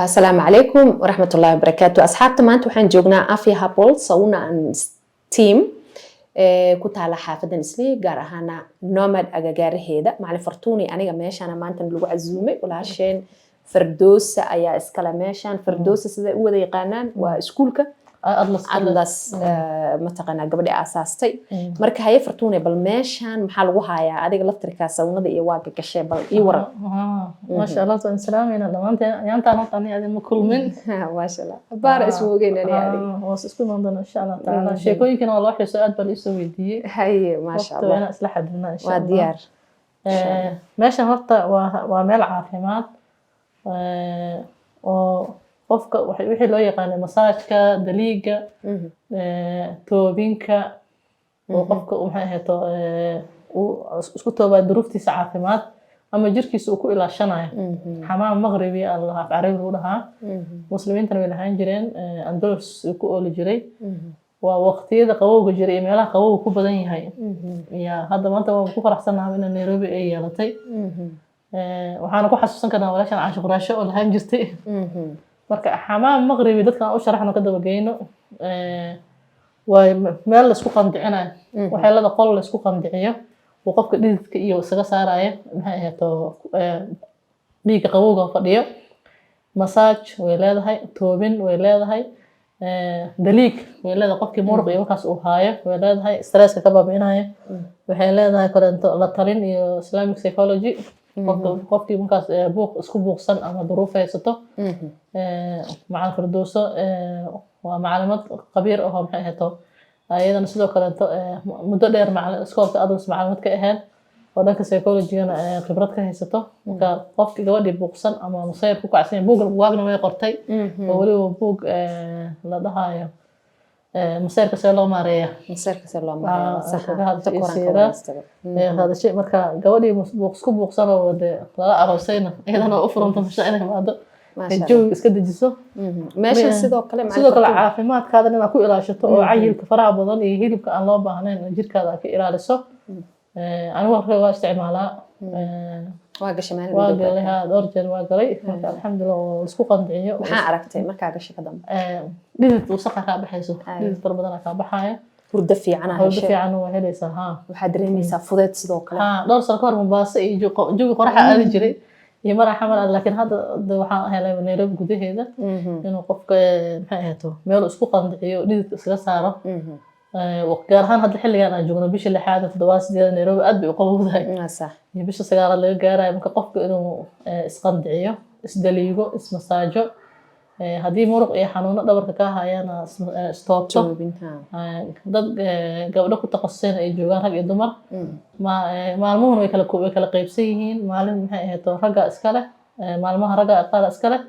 Asalaamu calaykum waraxmatullaahi wabarakaatu, asxaabta. Maanta waxaan joognaa Afia Herbal Sauna and Steam ee ku taala xaafadan Islii, gaar ahaana Nomad agagaaraheeda. Macalin Fartuuni aniga meeshaana maanta lagu casuumay. Walaasheen Fardoosa ayaa iskale meeshaan. Fardoosa siday u wada yaqaanaan waa iskuulka Atlas. Atlas, mataqaanaa, gabadhi aasaastay. Marka haye Fartuune, bal meeshaan maxaa lagu hayaa? Adiga laftirkaa saunada iyo waa gashee, bal ii waran. Maasha Allah, waan salaamayna dhammaanteen. Ayaantaan horta ani adin ma kulmin. Maasha Allah, baara isma ogeyn ani adiga. Waa isku imaan doona insha Allah tacaala. Sheekooyinkana waa loo xiiso, aad baa la isoo weydiiyey. Haye, maasha waqti waa Allah. Inaan isla xadidnaa insha waa Allah. Diyaar. Meeshan horta waa meel caafimaad oo qofka wixii loo yaqaanay masaajka, daliiga, toobinka, oo qofka uu maxay ahayto uu isku toobaa duruuftiisa caafimaad ama jirkiisa uu ku ilaashanayo. Xamaam maqribi alla af Carabi lagu dhahaa, muslimiintana way lahaan jireen. Andalus uu ku ooli jiray. Waa waqtiyada qabowga jiray iyo meelaha qabowga ku badan yahay. Ya hadda maanta waan ku faraxsanahay in Nairobi ay yeelatay. Waxaana ku xasuusan karnaa walaashan Caasho Quraasho oo lahaan jirtay. Marka xamaam maqribi dadka aan u sharaxno, ka dabageyno. Waa meel laisku qandicinayo, waxay leeda qol laisku qandiciyo uu qofka dhididka iyo isaga saarayo, maxay ahayto, dhiigga qabowga fadhiyo. Massage way leedahay, toobin way leedahay, daliig way leedahay, qofkii muruq iyo markaas uu haayo way leedahay, stresska ka baabi'inayo. Waxay leedahay koronto la talin iyo Islamic psychology, qofka qofkii markaas buuq isku buuqsan ama duruuf haysato. Macalin Firdowso waa macalimad khabiir ah oo maxay ahayto ayadana sidoo kaleeto muddo dheer macalin iskoolka Atlas macalimad ka ahayd oo dhanka psychologygana khibrad ka haysato. Marka qofkii gabadhii buuqsan ama masayr ku kacsan yahay, buug buugaagna way qortay, oo weliba buug la dhahayo masayrka see loo maareeya. Masayrka see loo maareeyo. Ah, sax kaga hadashay ta iyo Qur-aanka siira. wanaagsan. Hadashay. Marka gabadhii buuq isku buuqsan oo dee lala aroosayna, iyadana waa u furanta masha inay imaado. Maasha Allah. Jawiga iska dejiso. Meeshan sidoo kale macalin Sidoo kale Fartuun. caafimaadkaada inaad ku ilaashato oo cayilka faraha badan iyo hilibka aan loo baahnayn jirkaada aad ka ilaaliso. Anigu halka waa isticmaalaa. Waa gashay maalin Waa dhow. galay, haa, dhowr jeer waa galay. Marka alxamdulilah oo isku qandiciyo. Maxaa aragtay markaa gashay ka dambe? Dhidid wasaqa kaa baxayso. Ay. Dhidid fara badan kaa baxaayo. Hurdo fiican hawdo heshay. Fiican waa helaysaa, haa. Waxaad dareemaysaa fudeed sidoo kale. Haa, dhowr sano ka hor Mombaaso iyo jawi qoraxa aadi jiray iyo mara Xamar aad, laakiin hadda de waxaan helay Nairobi gudaheeda inuu qofka maxay ahayto meel isku qandiciyo, dhididka iskaga saaro. Gaar ahaan hadda xilligan aan joogno, bisha lixaad, toddobaad, sideedaad, Nairobi aad bay u qabowdahay. Waa sax. Iyo bisha sagaalaad laga gaarayo. Marka qofka inuu isqandiciyo, isdaliigo, ismasaajo, haddii muruq iyo xanuuno dhabarka ka hayana istoobto. Joobin, haa. Dad gabdho ku takhasuseen ay joogaan, rag iyo dumar. Maalmuhuna way kala qaybsan yihiin. Maalin maxay ahayto ragga iska leh, maalmaha ragga qaar iska leh,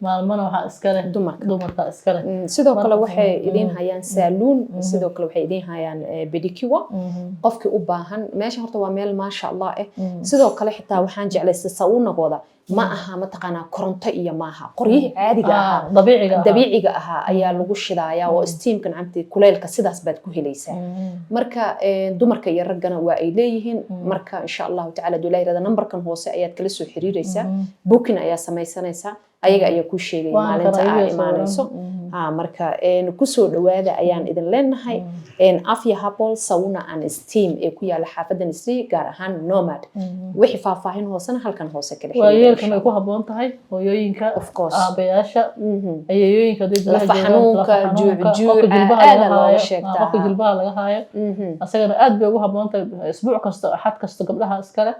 maalmana waxaa iska leh Dumarka. Dumarka iska leh. Sidoo kale waxay idiin hayaan saaluun, sidoo kale waxay idiin hayaan pedicure qofkii u baahan. Meesha horta waa meel maasha Allah eh. Sidoo kale xitaa waxaan jeclaystay saunagooda ma aha, mataqaanaa, koronto iyo maaha, qoryihii caadiga ahaa. Dabiiciga ahaa. Dabiiciga ahaa ayaa lagu shidaaya oo steamka nacamti kuleylka sidaas baad ku helaysaa. Marka dumarka iyo raggana waa ay leeyihiin. Marka insha Allahu tacala haduu Ilaah yirahdo, nambarkan hoose ayaad kala soo xiriiraysaa, booking ayaa samaysanaysaa, ayaga ayaa kuu sheegaya Waana maalinta kala aa iibiyeysa. imaanayso. Ha, marka kusoo dhawaada ayaan idin leenahay Afia Herbal Sauna and Steam ee ku yaala xaafadan Islii, gaar ahaan Nomad. Wixii faahfaahin hoosena halkan hoose kala xiriira, Waayeelkan insha way ku habboon tahay, hooyooyinka, Of course. aabayaasha, ayeeyooyinka hadday gudaha Lafa joogaan, xanuunka, lafa xanuunka, juuc-juuca, qofka jilbaha aad laga looga haayo, sheegtaa. qofka jilbaha laga haayo, asagana aad bay ugu habboon tahay. Isbuuc kasta, Axad kasta gabdhaha iska leh,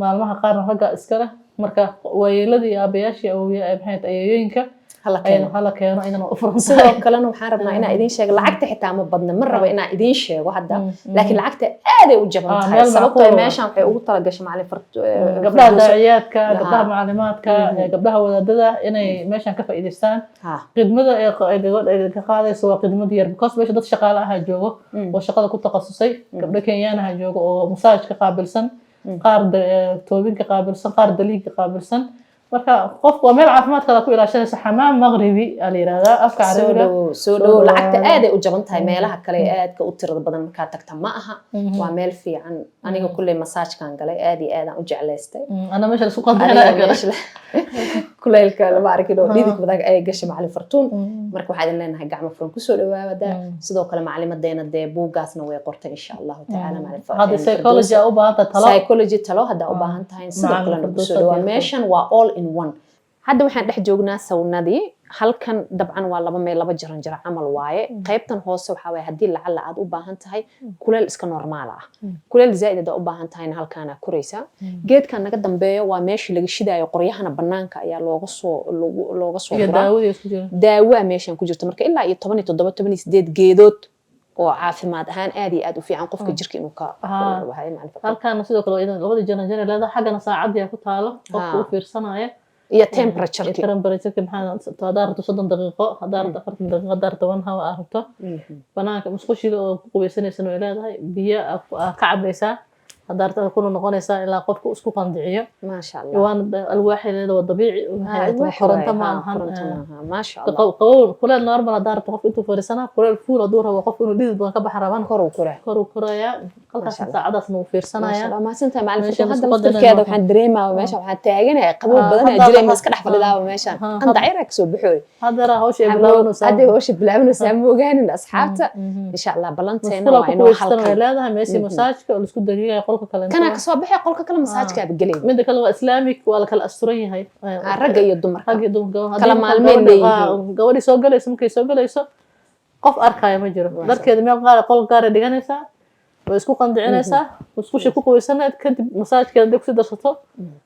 maalmaha qaarna ragga iska leh. Marka waayeeladii iyo aabayaashii, awowya, maxay tahay, ayeeyooyinka Hala keeno. ayada hala keeno, ayadana waa u furan tahay. Sidoo kalena waxaan rabnaa inaan idiin sheego lacagta xitaa ma badna. Ma rabo inaan idiin sheego hadda, laakiin lacagta aaday u jaban tahay, meel sababtoo macquul ah. meeshan waxay ugu talagashay macalin Gabdhaha Firdawso. daaciyaadka, gabdhaha macalimaadka, gabdhaha wadaadada inay meeshan ka faa'iidaystaan. Khidmada ee gabadha ay ka qaadayso waa khidmad yar, because meesha dad shaqaale ahaa joogo oo shaqada ku takhasusay. Gabdho Kenyaan ahaa joogo oo masaajka qaabilsan, qaar toobinka qaabilsan, qaar daliigka qaabilsan. Marka qof waa meel caafimaadkaada ku ilaashanaysa. Xamaam maqribi aa la yihahdaa afka Soo Carabiga. dhawow, soo Soo dhawow. Lacagta dhawaada. aaday u jaban tahay. Meelaha kale ee aadka u tirada badan markaa tagta ma aha. Waa meel fiican. Aniga kulley masaajkan galay, aad iyo aadaan u jeclaystay. Ana meesha laisku Adiga qaldinaya kale. Meesha Kulaylka lama arkin oo dhidid badan ay gashay Macalin Fartuun. Marka waxaa idin leenahay gacmo furan kusoo dhawaada. Sidoo kale macalimadeena dee buuggaasna way qortay, insha Allahu tacaala, Macalin Hadda psychology aa u baahan tahay talo. Psychology talo haddaa u baahan tahay, sidoo Macalin kalena Farduusa kusoo dhawaa. Diyaar. Meeshan waa all in one. Hadda waxaan dhex joognaa sawnadii. Halkan dabcan waa laba meel, laba jaran jara camal waaye. Qaybtan hoose waxaa waaye haddii lacala aad u baahan tahay kuleel iska normal ah. Kuleel zaa'id haddaa u baahan tahayna halkaana koraysaa. Geedkan naga dambeeyo waa meeshii laga shidaayo qoryahana, banaanka ayaa looga soo iyo guraa. Daawadii isku jira. Daawaa meeshan ku jirta. Marka ilaa iyo 17, 18 geedood oo caafimaad ahaan aad iyo aad u fiican qofka jirka inuu ka wahay, macalin Fartuun. Halkaana sidoo kale waa labada jaran jara leedahay. Xaggana saacadii ku taalo qofka u fiirsanaya. Iyo temperature. Temperature maxaa, haddaa rabto 30 daqiiqo, haddaa rabto 40 daqiiqo, haddaa rabto one hour aa rabto. Banaanka musqushida oo ku qubaysanaysan way leedahay. Biyo aa ka cabaysaa haddaa rabto, kuna noqonaysaa ilaa qofka isku qandiciyo. Maasha Allah. Waana alwaaxay leedahay, waa dabiici. Alwaax koronto waaye, ma haa, ahan. koronto maaha, maasha Allah. Qabow, kuleel normal haddaa rabto qofka intuu fadhiisanaa, kuleel full hadduu rabo qofka inuu dhidid badan ka baxa rabana, kor uu koraa. Kor uu korayaa halkaas. Maasha Allah. Saacadaasna wuu Maasha fiirsanaya. Allah, mahadsantahay Macalin Meeshan Fartuun. Hadda isku qadarin laftirkeeda maaha. waxaan dareemaa meesha waxaan taaganahay qabow badan aa hadda jiray, ma iska dhex fadhidaaba meeshan. Qandac yar aa kasoo baxooy. Haddana hawsha ay bilaabanaysaa. Hadday hawsha bilaabanaysaa, ma ogaanin asxaabta. Insha Allah ballanteena musqula waa ku inoo qubaystan way halkan. leedahay, meeshii masaajka oo laisku dariyayo, qolka kale. Kanaa kasoo baxay, qolka kale masaajkaaba gelay. Midda kale waa Islamic, waa la kala asturan yahay. Ragga iyo dumarka. Rag iyo dumarka. Kala Haddii marka maalmeed leeyihiin. Gabadhii soo galayso, markay soo galayso qof arkaya ma jiro. Dharkeeda meel qaar, qol gaara dhiganaysaa, way isku qandicinaysaa, musqusha ku qubaysanayd, kadib masaajkeeda hadday kusii darsato,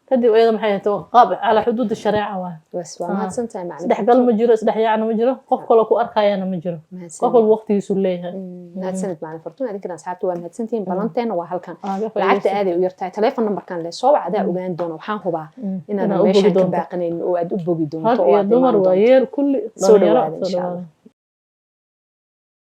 kadib iyada maxay ahayd, qaab calaa xuduudi shareeca waay. Bas, waa mahadsantahay Macalin. Isdhexgal ma jiro, isdhexyaacna ma jiro, qof kaloo ku arkayana ma jiro. Mahadsanid. Qof walba waqtigiisu leeyahay. Mahadsanid Macalin Fartuun. Adinkana asxaabta waa mahadsantihiin. Ballanteena waa halkan. Ka Lacagta faa'iidayso. aaday u yartahay. Telephone numberkan le soo wac, adaa ogaan doona. Waxaan hubaa inaadan Inaad u bogi meeshan ka doonto. baaqanayn oo aad u bogi doonto Rag oo iyo aad dumar, imaan waa doonto. yeel kulli Soo dhalinyaro dhawaada soo insha dhawaada. Allah.